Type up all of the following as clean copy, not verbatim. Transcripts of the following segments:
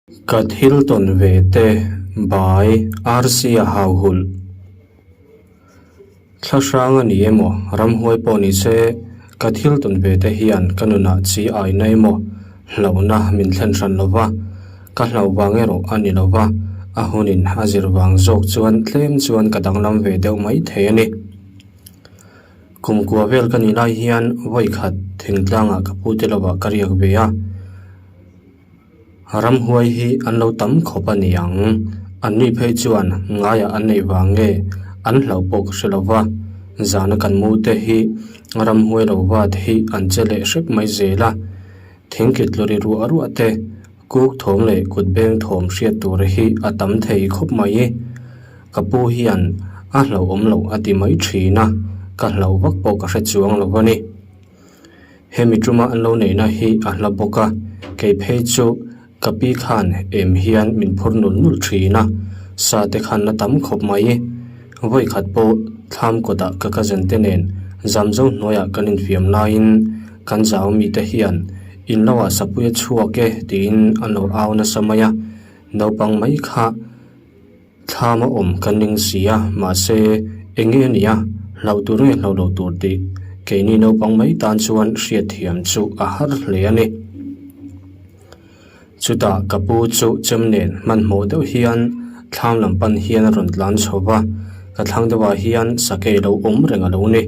Ka thil tawn ve te bai RC a hau hulh. Thla hrang a ni emaw, ramhuai pawh ni se, ka thil tawn ve te hian ka nunah chi aina emaw hlauhna min thlen hran lo va, ka hlauh vang erawh a ni lo va, a hunin a zir vang zawk chuan tlem chuan ka danglam ve deuh mai thei a ni. Kum kua vel ka nih lai hian vawikhat thingtlangah ka pute lovah ka riak ve a. Ramhuai hi an lo tam khawp a ni ang. Anni phei chuan ngaiah an neih vang nge an hlauh pawh ka hre lo va, zana kan mu te hi ramhuai lo vat hi an che leh hrep mai zel a. Thingkit tlawri ruah ruah te, kuk thawm leh kut beng thawm hriat tur hi a tam thei khawp mai. Ka pu hian a hlauhawm loh a ti mai thin a, ka hlauh vak pawh ka hre chuang lo a ni. Hemi tuma an lo neihna hi a hla bawk a, kei phei chu ka pi khan em hian min phur nul nul thin a, sa te khan la tam khawp mai. Vawikhat pawh thlam kawtah ka cousin te nen Zamzo hnuaiah kan infiam laiin kan zau mite hian in lo ah sapui a chhuak e tiin an lo au nasa mai a, naupang mai kha Thlam a awm kan ning si a, mahse eng nge a nia, hlauh tur nge hlauh loh tur tih keini naupang mai tan chuan hriatthiam chu a har hle a ni. Chutah ka pu chu chem nen hmanhmawh deuh hian thlam lam pan hian a rawn tlan chho va, ka thlang deuhah hian sakei lo awm reng a lo ni.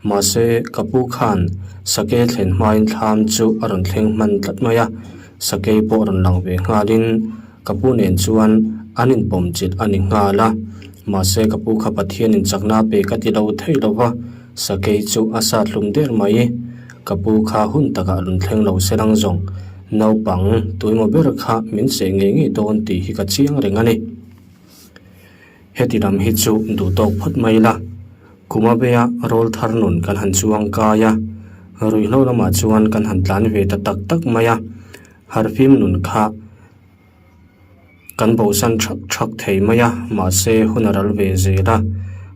Mahse ka pu khan sakei thlen hmain thlam chu a rawn thleng hman tlat mai a, sakei pawh rawn lang ve nghalin, Ka pu nen chuan an inpawm chilh a ni nghal a, mahse ka pu kha Pathian in chakna a pe ka ti lo thei lo va, sakei chu a sat hlum der mai. Ka pu kha hun takah lun thleng lo se lang zawng, naupang tuimaw ber kha min seh ngei ngei dawn tih hi ka chiang reng a ni. Heti lam hi chu duh tawk phawt mai la, kum a beia rawl thar nun kan han chuang kai a, ruihhlo lamah chuan kan han tlan ve ta tak tak mai a, Harfim nun kha kan bosan thak thak thei mai a, mahse hun a ral ve zel a.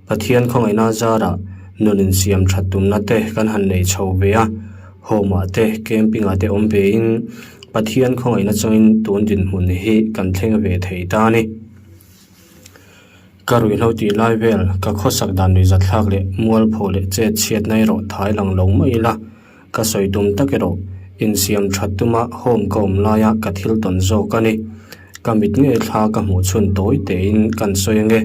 Pathian khawngaihna zarah nun insiam that tumna te kan han nei chho ve a, home ah te camping ah te awm ve in Pathian khawngaihna changin tun dinhmun hi kan thleng ve thei ta a ni. Ka ruihhlo tih lai vel ka khawsak dan nuihzatthlak leh mualpho leh chet chhiatna erawh thai lang lo mai ila. Ka sawi tum tak erawh insiam that tuma home ka awm laia ka thil tawn zawk a ni. Ka mit ngei thla ka hmuh chhun tawi tein kan sawi ange.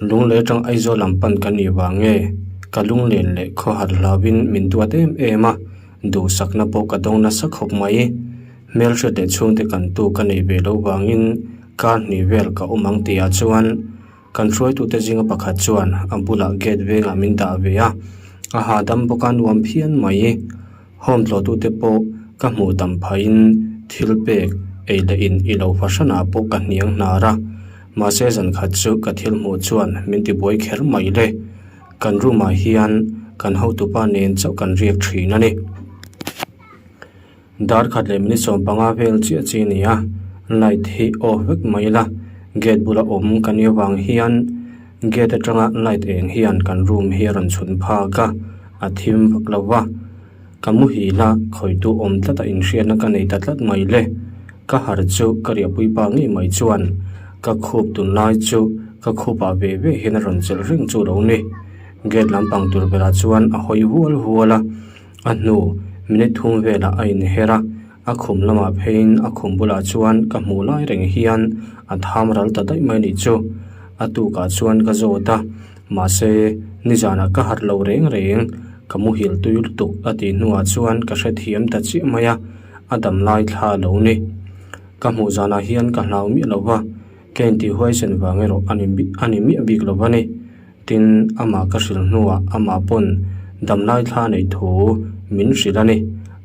Lunglei atang Aizawl lam pan ka nih vang nge ka lunglen leh khawhar hlauhin min duat em em a, duhsakna pawh ka dawng nasa khawp mai. Hmelhriat leh chhungte kan tu ka nei ve lo vangin kar hnih vel ka awm ang tihah chuan Kan hruaitute zinga pakhat chuan a bulah gate vengah min dah ve a, a hahdam bawk a nuam phian mai. Home tlawhtute pawh ka hmuh tam phahin thil pek ei leh in i lo fahranah pawh ka hniang hnar a, mahse zan khat chu ka thil hmuh chuan min tibuai kher mai le. Kan room ah hian kan hotupa nen chauh kan riak thin a ni. Dar khat leh minute 15 vel chiah chi a ni a, light hi off vek mai ila, gate bula awm kan nih avang hian gate atanga light eng hian kan room hi a rawn chhun phak a, a thim vak lo va, ka muhil a, khawitu awm tlat a inhriatna ka nei ta tlat mai le, ka har chu ka riahpui pa ngei mai chuan ka khup tunlai chu ka khupah ve ve hian a rawn chelh reng chu lo ni, gate lampang tur berah chuan a hawi hual hual a. A hnu minute thum velah a inher a, a khum lamah pheiin a khum bulah chuan ka hmuh lai reng hian a tham ral ta daih mai nih chu. A tukah chuan ka zawt a, mahse nizanah ka harh lo reng reng, ka muhil tui lutuk a tih hnuah chuan ka hrethiam ta chiah mai a, a dam lai thla lo ni. Ka hmuh zanah hian ka hlau miah lo va, ka intihhuaisen vang erawh a ni miah bik lo va ni. Tin, amah ka hrilh hnuah amah pawn damlai thla neih thu min hrilh a ni.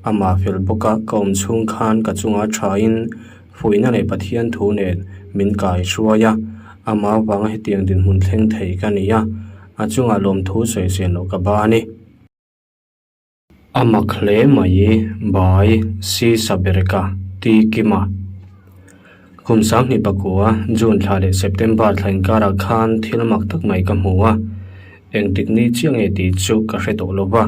Amah fel bawka ka awm chhung khan ka chunga thain fuihna leh Pathian thu nen min kai hruai a. Amah avanga hetiang dinhmun thleng thei ka ni a, a chungah lawmthu sawisel loh ka ba a ni. A mak hle mai bai si Sabereka ti Kima. Kum 2009 June thla leh September thla inkarah khan thil mak tak mai ka hmu a, engtik ni chiah nge tih chu ka hre tawh lo va.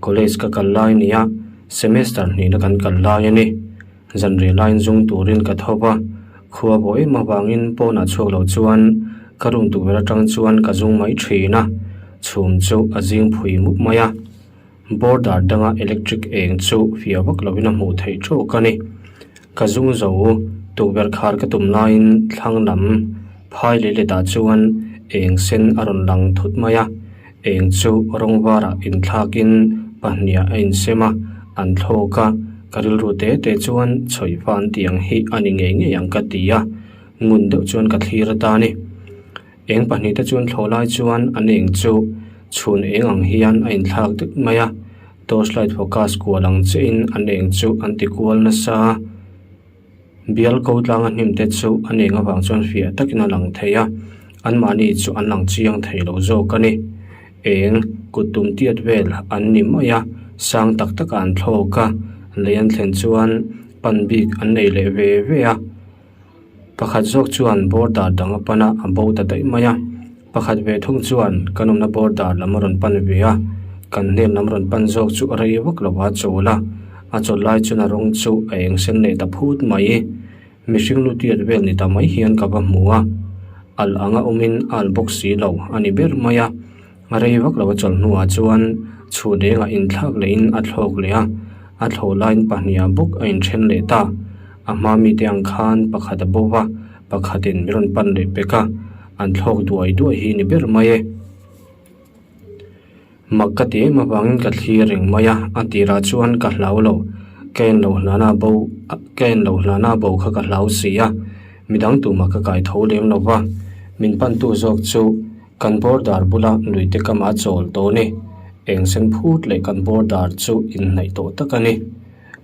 College ka kal lai nia, semester hnihna kan kal lai a ni. Zanriah laiin zung turin ka tho va, khua vawh em avangin pawnah chhuak loh chuan ka room tukverh atang chuan ka zung mai thin a, chhum chu a zing phui mup mai a. Border danga electric eng chu fiah vak lovin a hmuh theih tawk a ni. Ka zung zo tukverh khar ka tum laiin thlang lam phai leh letah chuan eng sen a rawn lang thut mai a, eng chu rawng varah inthlakin pahniah a insem a, an thlawk a, ka rilru te te chuan chhawi fan tiang hi a ni ngei ngei ang ka ti a, ngun deuh chuan ka thlir ata a ni. Eng pahnihte chuan thlawh lai chuan an eng chu chhun eng ang hian a inthlak deuh mai a, torchlight focus kual ang chiahin an eng chu an ti kual nasa a. Bial ko tlanga hnim te chu an eng avang chuan fiah takin a lang thei a, anmahni chu an lang chiang thei lo zawk a ni. Eng kut tum tiat vel an ni mai a, sang tak takah an thlawk a, lei an thlen chuan pan bik an nei leh ve ve a. Pakhat zawk chuan border dang a pan a, a bo ta daih mai a. Pakhat ve thung chuan kan awmna border lam a rawn pan ve a, kan hnen lam rawn pan zawk chu a rei vak lo a chawl a, a chawl lai chuan a rawng chu a eng sen leh ta phut mai. Mihring lu tiat vel ni ta mai hian ka va hmu a, al anga awmin a al bawk si lo a ni ber mai a. A rei vak lo a chawl hnuah chuan chhut engah inthlak lehin a thlawk leh a, a thlawh laiin pahniha bawk a inthen leh ta. A hma mite ang khan pakhat a bo va, pakhatin min rawn pan leh pek a, an thlawk duai duai hi ni ber mai e. Mak ka ti em avangin ka thlir reng mai a, a tirah chuan ka hlau lo. Ka en lo hlana bo ka en lo hlana bo kha ka hlau si a, midang tumah ka kai tho lem lo va, min pantu zawk chu Kan border bula luite kama chawl tawh ni. Eng sen phut leh kan border chu inhnaih tawh tak a ni.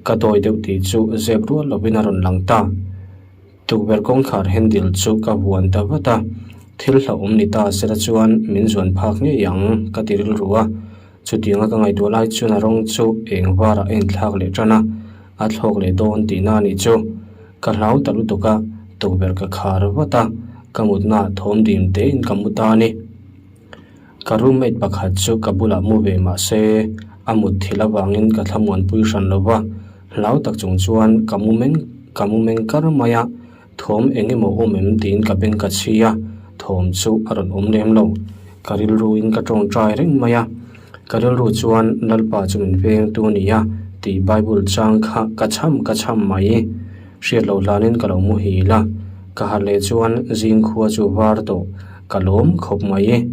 Ka dawi deuh tih chu zep rual lovin a rawn lang ta. Tukverh kawngkhar handle chu ka vuan ta vat a, thil hlauhawm ni ta sela chuan min zuan phak ngei ang ka ti rilru a. Chutianga ka ngaihtuah lai chuan a rawng chu eng varah a inthlak leh tan a, a thlawk leh dawn tihna a nih chu. Ka hlau ta lutuk a, tukverh ka khar vat a, ka mutna thawm dim tein ka mu ta a ni. Ka roommate pakhat chu ka bulah mu ve mah se, a mut thil avangin ka thlamuanpui hran lo va, hlau tak chung chuan ka mu meng ka mu meng kar mai a, thawm eng emaw awm em tiin ka beng ka chhi a, thawm chu a rawn awm lem lo. Ka rilruin ka tawngtai reng mai a, ka rilru chuan Lalpa chu min veng tu a ni a tih Bible chang kha ka cham ka cham mai. Hriat loh hlanin ka lo muhil a, ka harh leh chuan zing khua chu var tawh ka lawm khawp mai.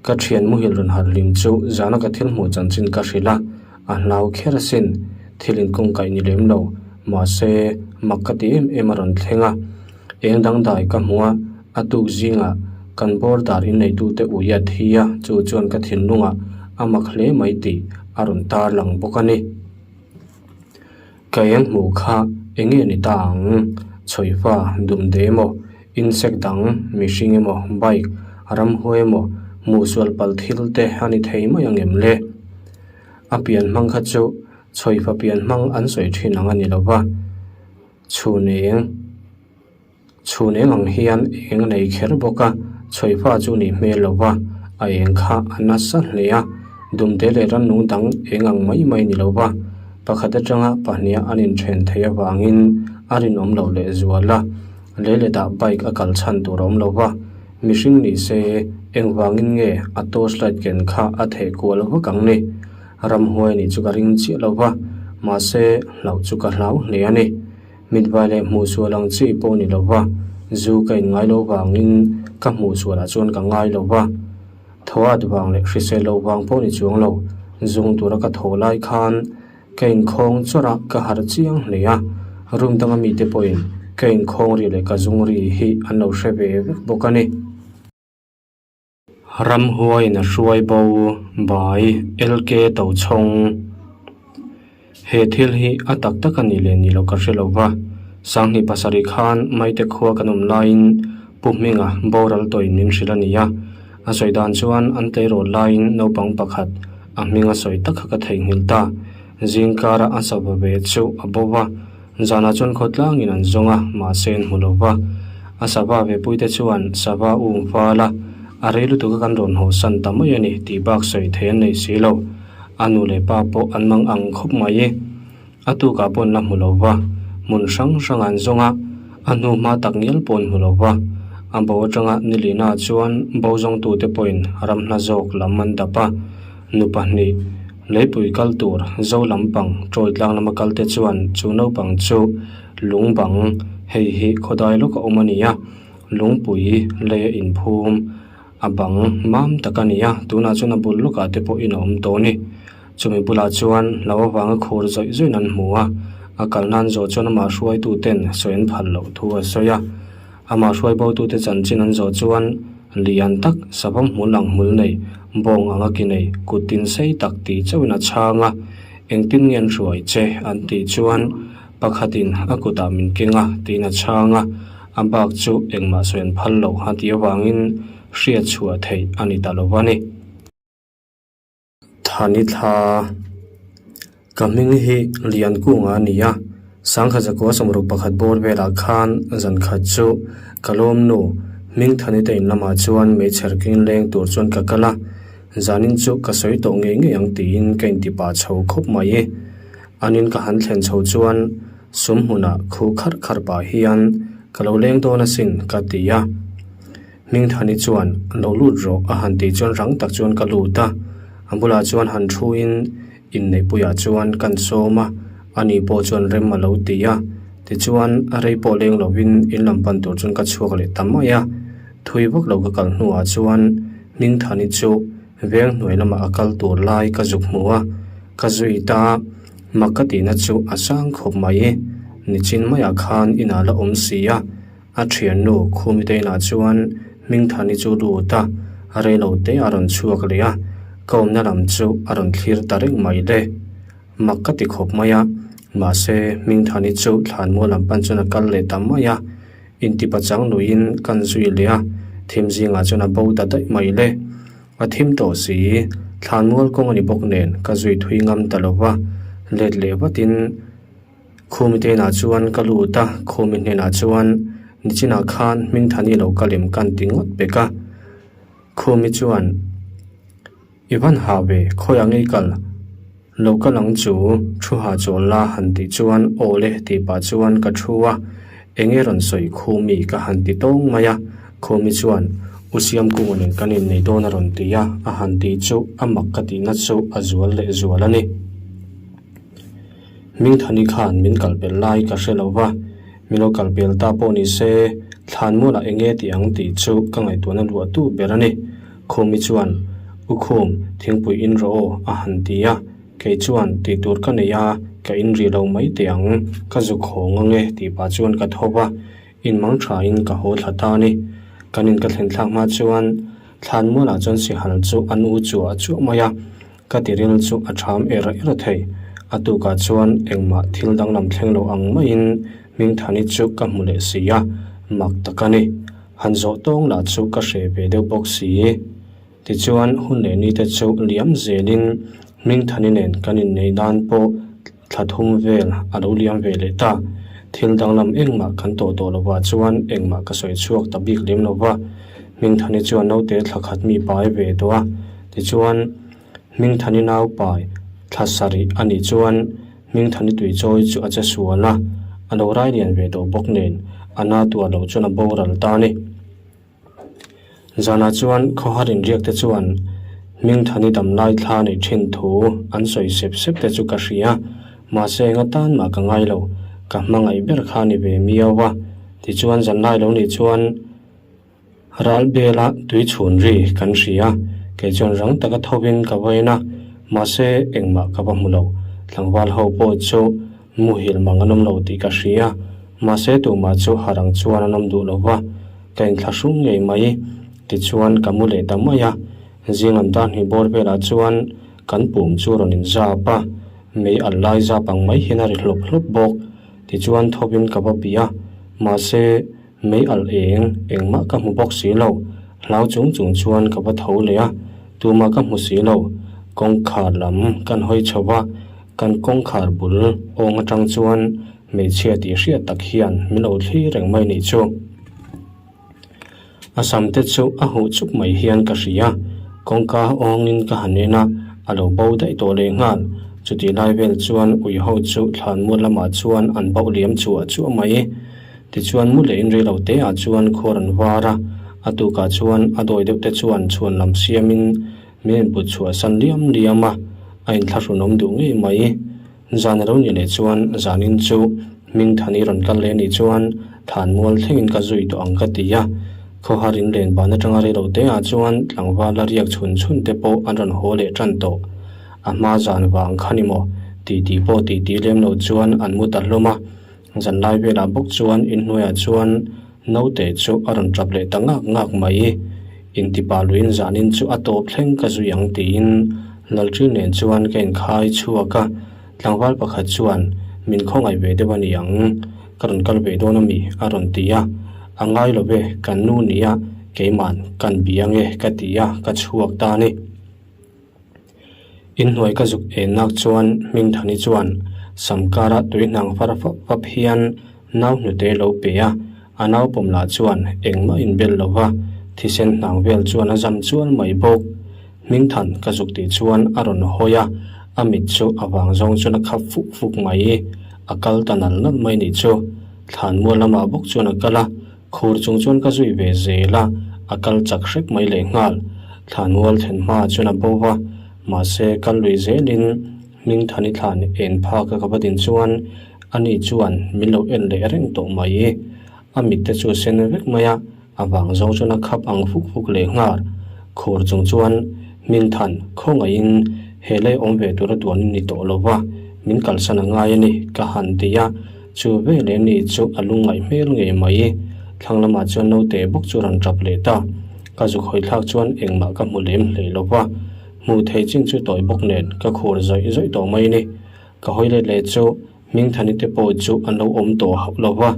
Ka thian muhil rawn harh hlim chu zana ka thil hmuh chanchin ka hrilh a, a hlau kher asin, thil inkawngkaih ni lem lo, mahse mak ka ti em em a rawn thleng a. Eng dangdai ka hmu a, a tuk zingah kan border inneitute ui a thi a, chu chuan ka thinlungah a mak hle mai tih a rawn tarlang bawk a ni. Ka eng hmuh kha eng nge ni ta ang? Chhawifa dumde emaw, insect dang, mihring emaw, bike, ramhuai emaw, hmuhsual palh thil te a ni thei mai ang em le? A pian hmang kha chu chhawifa pian hmang an sawi thin ang a ni lo va. Chhun eng Chhun eng ang hian eng a nei kher bawk a, chhawifa chu nih hmel lo va, a eng kha a nasa hle a, dumte leh rannung dang eng ang mai mai ni lo va, pakhat atanga pahniha an inthen theih avangin a rinawm loh leh zual a, leiletah bike a kal chhan tur a awm lo va, mihring ni se engvangin nge a torchlight ken kha a theh kual vak ang ni? Ramhuai nih chu ka ring chiah lo va, mahse hlauh chu ka hlau hle a ni. Mitvai leh hmuhsual ang chi pawh ni lo va, zu ka inngai lo vangin ka hmuhsualah chuan ka ngai lo va. Thaw at vang leh hrisel loh vang pawh ni chuang lo, zung tura ka thaw lai khan ka inkhawng chawrh a, ka harh chiang hle a. Room danga mite pawhin ka inkhawng ri leh ka zung ri hi an lo hre ve vek bawk a ni. Ramhuaiin a hruai bo by LK Tochhawng. He thil hi a tak tak a nih leh nih loh ka hre lo va, Sanghnih pasarih khan Maite khua kan awm laiin Pu Hminga boral tawhin min hrilh a ni a, a sawi dan chuan an tleirawl laiin naupang pakhat a hming a sawi tak kha ka theihnghilh ta. Zingkara a sava ve chu a bo va. Zanah chuan khawtlangin an zawng a, mahse an hmu lo va. A sava ve puite chuan sava um fal a, a rei lutuk a kan rawn hawsan ta mai a ni tih bak sawi thei an nei si lo. A nu leh pa pawh an mang ang khawp mai. A tukah pawh an la hmu lo va. Hmun hrang hrang an zawng a, a hnu hma tak ngial pawh an hmu lo va. A bo atanga nilina chuan bo zawngtute pawhin ram hla zawk lam an dap a, nu pahnih leipui kal tur zo lampang tawi tlang lama kalte chuan chu naupang chu lung bang hei hi khawdai lawk a awm a ni a, lungpui lei a inphum. A bang mam tak a ni a, tunah chuan a bul lawkah te pawh in a awm tawh a ni. Chumi bulah chuan lo avanga khur zawih zawih an hmu a, a kal nan zawh chuan amah hruaitu ten sawi an phal loh thu a sawi a. Amah hruai bo tute chanchin an zawh chuan lian tak savawm hmul ang hmul nei, bawng anga ki nei, kut tin sei tak tih chauhin a chhang a, engtin nge an hruai che an tih chuan pakhatin a kutah min keng a tiin a chhang a. A bak chu engmah sawi an phal lo a tih avangin hriat chhuah theih a ni ta lo a ni. Thani thla ka hming hi Liankunga a ni a, Sangha Zakua sawmruk pakhat bawr velah khan zan khat chu ka lawmnu hming Thani te in lamah chuan meichher keng leng tur chuan ka kal a, zanin chu ka sawi tawh ngei ngei ang tiin ka inti pah chho khawp mai. Anin ka han thlen chho chuan Sum hmunah khu kharh kharh pah hian ka lo leng dawn asin ka ti a. Hmingthani chuan lo lut rawh a han tih chuan rang tak chuan ka lut a. A bulah chuan han thuin inneihpuiah chuan kan sawm a, ani pawh chuan rem a lo ti a. Tichuan a rei pawh leng lovin in lam pan tur chuan ka chhuak leh ta mai a. Thui vak lo ka kal hnuah chuan Hmingthani chu veng hnuai lamah a kal tur lai ka zuk hmu a, ka zui ta. Mak ka tihna chu a sang khawp mai. Nichin maiah khan inah la awm si a, a thiannu Khumite inah chuan Hmingthani chu lut a, reilo te a rawn chhuak leh a, ka awmna lam chu a rawn thlir ta reng mai le. Mak ka ti khawp mai a, mahse Hmingthani chu thlanmual lam pan chuan a kal leh ta mai a, intipachang nuiin kan zui leh a, thim zingah chuan a bo ta daih mai le. A thim tawh si, thlanmual kawng a ni bawk nen ka zui thui ngam ta lo va, let leh vatin Khumi te inah chuan ka lut a, Khumi hnenah chuan nichinah khan Hmingthani lo ka lem kan ti ngawt pek a. Khumi chuan, I van ha ve, khawiah ngei kal? Lo kal ang chu, thu ha chawl la han tih chuan aw le tih pah chuan ka thu a, eng nge rawn sawi Khumi ka han ti tawng mai a, Khumi chuan U Siamkunga nen kan innei dawn a rawn ti a, a han tih chu a mak ka tihna chu a zual leh zual a ni. Hmingthani khan min kal pel lai ka hre lo va, min lo kal pel ta pawh ni se thlanmualah eng nge tih ang tih chu ka ngaihtuahna luahtu ber a ni. Khumi chuan, U Khum, thingpui in rawh aw, a han ti a. Kei chuan, Tih tur ka nei a, ka in rih lo mai teh ang, ka zuk hawng ang e, tih pah chuan ka tho va, in mang thain ka haw thla ta a ni. Kan in ka thlen thlak hma chuan Thlanmualah chuan sihal chu an u chuah chuah mai a, ka tiril chu a ṭham er er thei. A tukah chuan engmah thil danglam thleng lo ang maiin Hmingthani chu ka hmu leh si a, mak tak a ni. Han zawh tawng lah chu ka hre ve deuh bawk si. Tichuan hun leh ni te chu liam zelin Hmingthani nen kan inneih nan pawh thla thum vel a lo liam ve leh ta. Thil danglam engmah kan tawh tawh lovah chuan engmah ka sawi chhuak ta bik lem lova. Hmingthani chuan naute thla khat mi pai ve tawh a. Tichuan Hmingthani nau pai thla sarih a nih chuan Hmingthani tuichawi chu a che sual a, a lo rai lian ve tawh bawk nen a na tuah loh chuan a boral ta a ni. Zanah chuan khawhar inriak te chuan Hmingthani damlai thla neih thin thu an sawi sep sep te chu ka hria, mahse enga tan mah ka ngai lo, ka hmangaih ber kha a ni ve miau a, tichuan zanlai lo nih chuan Ral bela tui chhun ri kan hria, kei chuan rang taka thovin ka vain a, mahse engmah ka va hmu lo. Tlangval ho pawh chu muhil mang an awm lo tih ka hria, mahse tumah chu harang chuan an awm duh lo va, ka inthlahrung ngei mai. Tichuan ka mu leh ta mai a, zing lam dar hnih bawr velah chuan kan pum chu rawn inzap a, mei alh lai zap ang mai hian a ri hlawp hlawp bawk. Tichuan thovin ka va bih a, mahse. Mei alh eng, engmah ka hmu bawk si lo. Hlau chung chung chuan ka va tho leh a, tumah ka hmu si lo. Kawngkhar lam kan hawi chho va, kan kawngkhar bul awng atang chuan hmeichhia tih hriat tak hian min lo thlir reng mai nih chu. A sam te chu a huh chuk mai hian ka hria, kawngka awngin ka han en a, a lo bo daih tawh leh nghal. Chutih lai vel chuan ui ho chu thlan mual lamah chuan an bauh liam chuah chuah mai. Tichuan mu leh in rei lo te ah chuan khuar an var a, a tukah chuan a dawi deuh te chuan chhuan lam siamin min input chhuah san liam liam a, a inthlahrunawm duh ngei mai. Zan a lo nih leh chuan zanin chu Hmingthani rawn kal leh anih chuan thlan mual thlengin ka zui tawh ang ka ti a, khawhar in len ban atanga rei lo te ah chuan tlangval la riak chhun chhun te pawh an rawn haw leh tan tawh. A hma zan vang kha ni maw? Titi pawh titi lem lo chuan an mu ta hlawm a, zan lai velah bawk chuan inhnuaiah chuan naute chu a rawn tap leh ta ngak ngak mai. Intipa luiin zanin chu a tawp thleng ka zui ang tiin Lalṭil nen chuan ka inkhai chhuak a, tlangval pakhat chuan min khawngaih ve deuh a ni ang, ka rawn kal ve dawn a mi? a rawn ti a, A ngai lo ve, kan nu nia keima'n kan bia nge ka ti a, ka chhuak ta a ni. Inhnuai ka zuk en nak chuan Hmingthani chuan sam kara tui hnang far fap fap hian nau hnute lo pe a, a nau pawm lah chuan engmah inbel lo va, thisen hnang vel chuan a zam chual mai bawk. Hmingthan ka zuk tih chuan a rawn hawi a, a mit chu a vang zawng chuan a khap fuk fuk mai. A kal ta nal nal mai nih chu. Thlanmual lamah bawk chuan a kal a, Khur chung chuan ka zui ve zel a, a kal chak hrek mai leh nghal. Thlanmual thlen hmaah chuan a bo va, mahse kal lui zelin Hmingthani thlan en phak a ka va din chuan ani chuan min lo en leh reng tawh mai. A mitte chu a sen vek mai a, a vang zawng chuan a khap ang fuk fuk leh nghal. Khur chung chuan Hmingthan khawngaihin he lei awm ve tura duan ni tawh lo va, min kalsan a ngai a ni ka han ti a. Chu veleh ni chu a lungngaih hmel ngei mai. Thlang lamah chuan naute bawk chu rawn tap leh ta. Ka zuk hawi thlak chuan engmah ka hmu lem hlei lo va, hmuh thei chin chu tawi bawk nen ka khur zawih zawih tawh mai ni. Ka hawi let leh chu Hmingthani te pawh chu an lo awm tawh hauh lo va.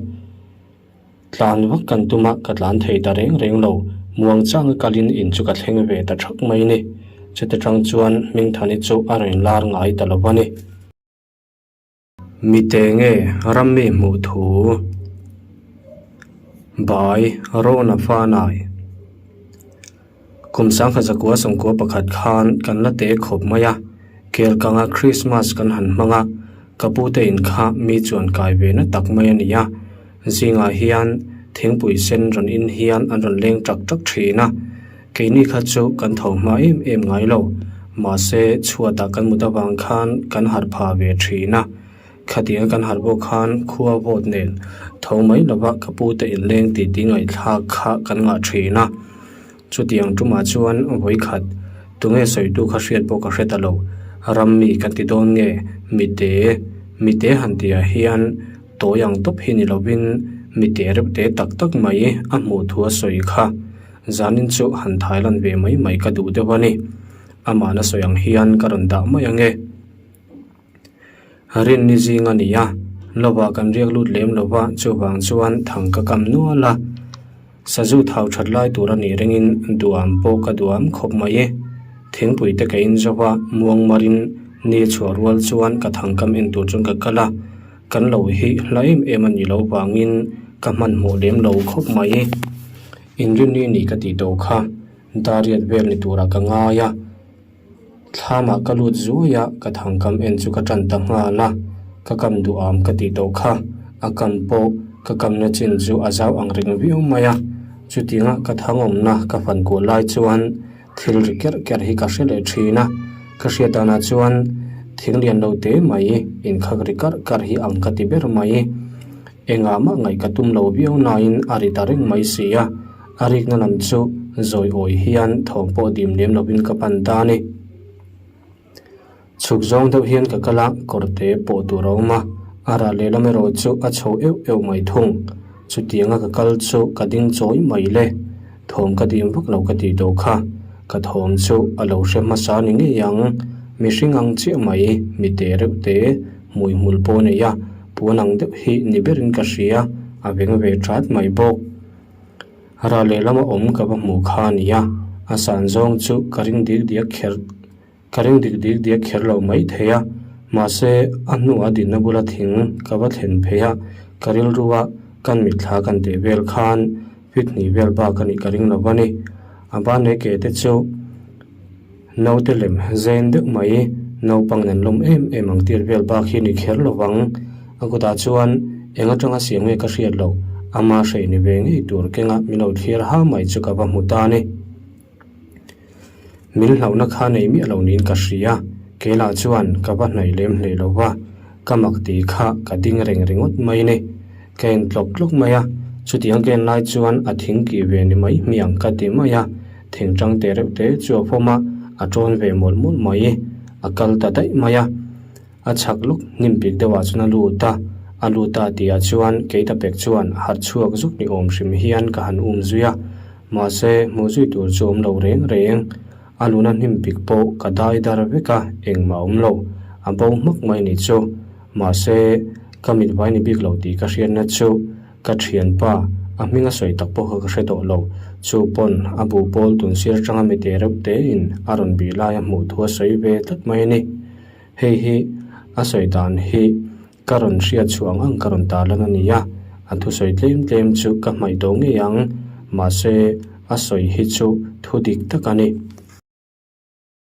Tlan vak kan tum a, ka tlan thei ta reng reng lo. Muang changa kalin in chu ka thleng ve ta thak mai ni. Chute tang chuan Hmingthani chu a rawn lar ngai ta lo va ni. Mite nge ram mi hmuh thu Bai Rona Fanai Kum sangkhat zakua sawmkua pakhat khan kan la te khawp mai a, Kelkanga Krismas kan han hmang a, ka pute in kha mi chuan kai ve na tak mai a ni a, zingah hian thingpui sen rawn in hian an rawn leng tak tak thin a. Keini kha chu kan tho hma em em ngai lo, mahse chhuatah kan mut avang khan kan harh pha ve thin a. Khatianga kan harh bawk khan khua vawt nen tho mai lova ka pute inleng tih tih ngaihthlak kha kan ngah thin a. Chutiang tumah chuan vawikhat tunge sawitu kha hriat pawh ka hre ta lo, ram mi ka ti dawn nge mite, mite han tihah hian tawi ang tawp hi ni lovin mite reuh te tak tak mai a hmuh thu a sawi kha. Zanin chu han Thailand ve mai mai ka duh deuh a ni. Amahna sawi ang hian ka rawn dah mai ang e. Rinni zing a ni a, lovah kan riak lut lem lo va, chuvang chuan thang ka kam nual a. Sazu thau that lai tur a nih ringin duam pawh ka duam khawp mai e. Thingpui te ka in zo va, muang marin ni chhuah rual chuan ka thang kam en tur chuan ka kal a. Kan lo hi hla em em a nih loh vangin ka hmanhmawh lem lo khawp mai. Inrinni ni ka tih tawh kha dariat vel ni turah ka ngai a, thlamah ka lut zuai a, ka thangkam en chu ka tan ta nghal a, ka kam duham ka tih tawh kha a kam pawh ka kamna chin chu a zau ang reng viau mai a, chutinga ka thangawmna ka fan kuah lai chuan thil ri kerh kerh hi ka hre leh thin a, ka hriat danah chuan thing lian lo te mai inkhak ri karh karh hi ang ka ti ber mai. Engah mah ngaih ka tum lo viau nain a ri ta reng mai si a, a rikna lam chu zawi awi hian thawm pawh dim lem lovin ka pan ta a ni. Chhuk zawng deuh hian ka kal a, kawrte pawh tur a awm a, a rah lehlam erawh chu a chho euh euh mai thung. Chutianga ka kal chu ka ding chawi mai le. Thawm ka dim vak lo ka tih tawh kha, ka thawm chu a lo hre hmasa ni ngei ang. Mihring ang chiah mai, mi te reuh te, hmui hmul pawh a nei a, puan ang deuh hi ni berin ka hria, a veng ve that mai bawk. Rah lehlam a awm ka va hmuh kha a nia, a san zawng chu ka ring dik diak kher ka ring dik dik diak kher lo mai thei a, mahse a hnuah dinna bula thing ka va thlen phei a, ka rilrua kan mitthla kan teh vel khan fit hnih vel bak a nih ka ring lo va ni. A ban leh ke te chu naute lem zen deuh mai. Naupang nen lawm em em ang tir vel bak hi ni kher lo vang. A kutah chuan eng atanga siam nge ka hriat loh, ama hrei ni ve ngei tur kenga min lo thlir ha mai chu ka va hmu ta a ni. Min hlauhna kha nei miah lo niin ka hria, keilah chuan ka va hnaih lem hlei lo va, ka mak tih kha ka ding reng ringawt mai ni. Ka en tlawk tlawk mai a, chutiang ka en lai chuan a thing kih ve ni mai hmiang ka ti mai a, thing tang te reuh te chu a fawm a, a tawn ve mawlh mawlh mai, a kal ta daih mai a. A chhak lawk hnim pik deuhah chuan a lut a, a lut a tihah chuan keita pek chuan harh chhuak zuk ni awm hrim hian ka han um zui a, mahse hmuh zui tur chu awm lo reng reng. A luna hnim pik pawh ka dai dar vek a, engmah a awm lo, a bo hmak mai ni chu. Mahse ka mit vai ni bik lo tih ka hriatna chu ka thianpa a hming a sawi tak pawh kha ka hre tawh lo. Chu pawn a buh pawl tun sir atanga mi te reuh tein a rawn bih lai a hmuh thu a sawi ve tlat mai a ni. Hei hi a sawi dan hi ka rawn hriat chhuah ang ang ka rawn tarlan a ni a, a thusawi tlem tlem chu ka hmaih tawh ngei ang, mahse a sawi hi chu thu dik tak a ni.